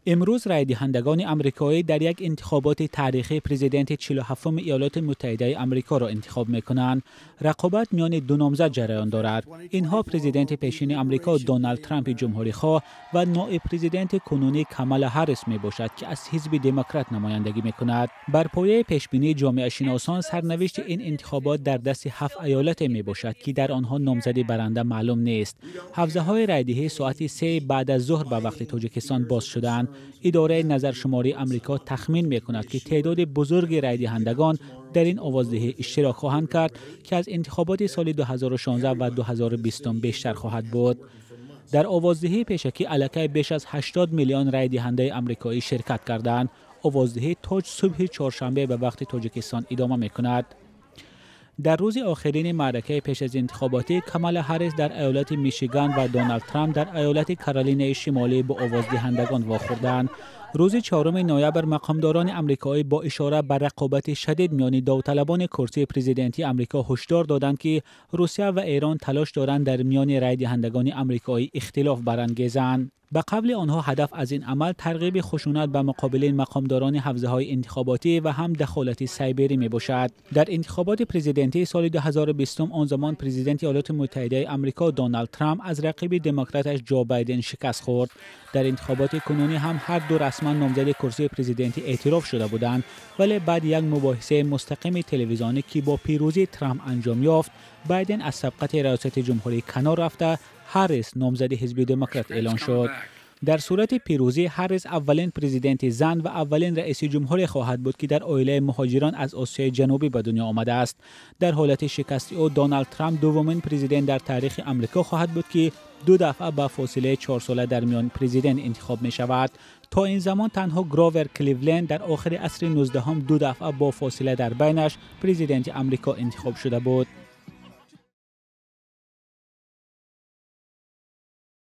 Имрӯз райдиҳандагони амрикоӣ дар як интихоботи таърихӣ президенти 47-уми Иёлоти Муттаҳидаи Амрикоро интихоб мекунанд. Рақобат миёни ду номзад ҷараён дорад. Инҳо президенти пешини Амрико Доналд Трампи ҷумҳурихоҳ ва ноиб президенти кунунӣ Камала Ҳаррис мебошад, ки аз ҳизби Демократ намояндагӣ мекунад. Бар пояи пешбинии ҷомеашиносон, сарнавишти ин интихобот дар дасти ҳафт иёлате мебошад, ки дар онҳо номзади баранда маълум нест. Ҳавзаҳои райдиҳӣ соати 3 баъд аз зуҳр ба вақти Тоҷикистон боз шуданд. Идораи назаршумории Амрико тахмин мекунад, ки теъдоди бузурги райдиҳандагон дар ин овоздиҳӣ иштирок хоҳанд кард, ки аз интихоботи соли 2016 ва 2020 бештар хоҳад буд. Дар овоздиҳии пешакӣ аллакай беш аз 80 миллион райдиҳандаи амрикоӣ ширкат карданд. Овоздиҳӣ то субҳи чоршанбе ба вақти Тоҷикистон идома мекунад. Дар рӯзи охирини маъракаи пеш аз интихоботӣ, Камала Ҳаррис дар иёлати Мишиган ва Доналд Трамп дар иёлати Каролинаи Шимолӣ бо овоздиҳандагон вохӯрданд. Рӯзи 4 ноябр мақомдорони амрикоӣ бо ишора ба рақобати шадид миёни довталабони курсии президентии Амрико ҳушдор доданд, ки Русия ва Эрон талош доранд дар миёни райдиҳандагони амрикоӣ ихтилоф барангезанд. Ба қавли онҳо, ҳадаф аз ин амал тарғиби хушунат ба муқобили мақомдорони ҳавзаҳои интихоботӣ ва ҳам дахолати сайберӣ мебошад. Дар интихоботи президентии соли 2020, он замон президенти Иёлоти Муттаҳидаи Амрико Доналд Трамп аз рақиби демократаш Ҷо Байден шикаст хӯрд. Дар интихоботи кунунӣ ҳам ҳар ду расман номзади курсии президентӣ эътироф шуда буданд, вале баъд як мубоҳисаи мустақими телевизионӣ, ки бо пирӯзии Трамп анҷом ёфт, Байден аз сабқати раёсати ҷумҳурӣ канор рафта, Ҳаррис номзади ҳизби Демократ эълон шуд. Дар сурати пирӯзӣ, Ҳаррис аввалин президенти зан ва аввалин раиси ҷумҳуре хоҳад буд, ки дар оилаи муҳоҷирон аз Осиёи Ҷанубӣ ба дунё омадааст. Дар ҳолати шикасти ӯ, Доналд Трамп дуввумин президент дар таърихи Амрико хоҳад буд, ки ду дафъа ба фосилаи 4сола дар миён президент интихоб мешавад. То ин замон танҳо Гровер Кливленд дар охири асри 19-ум ду дафъа бо фосила дар байнаш президенти Амрико интихоб шуда буд.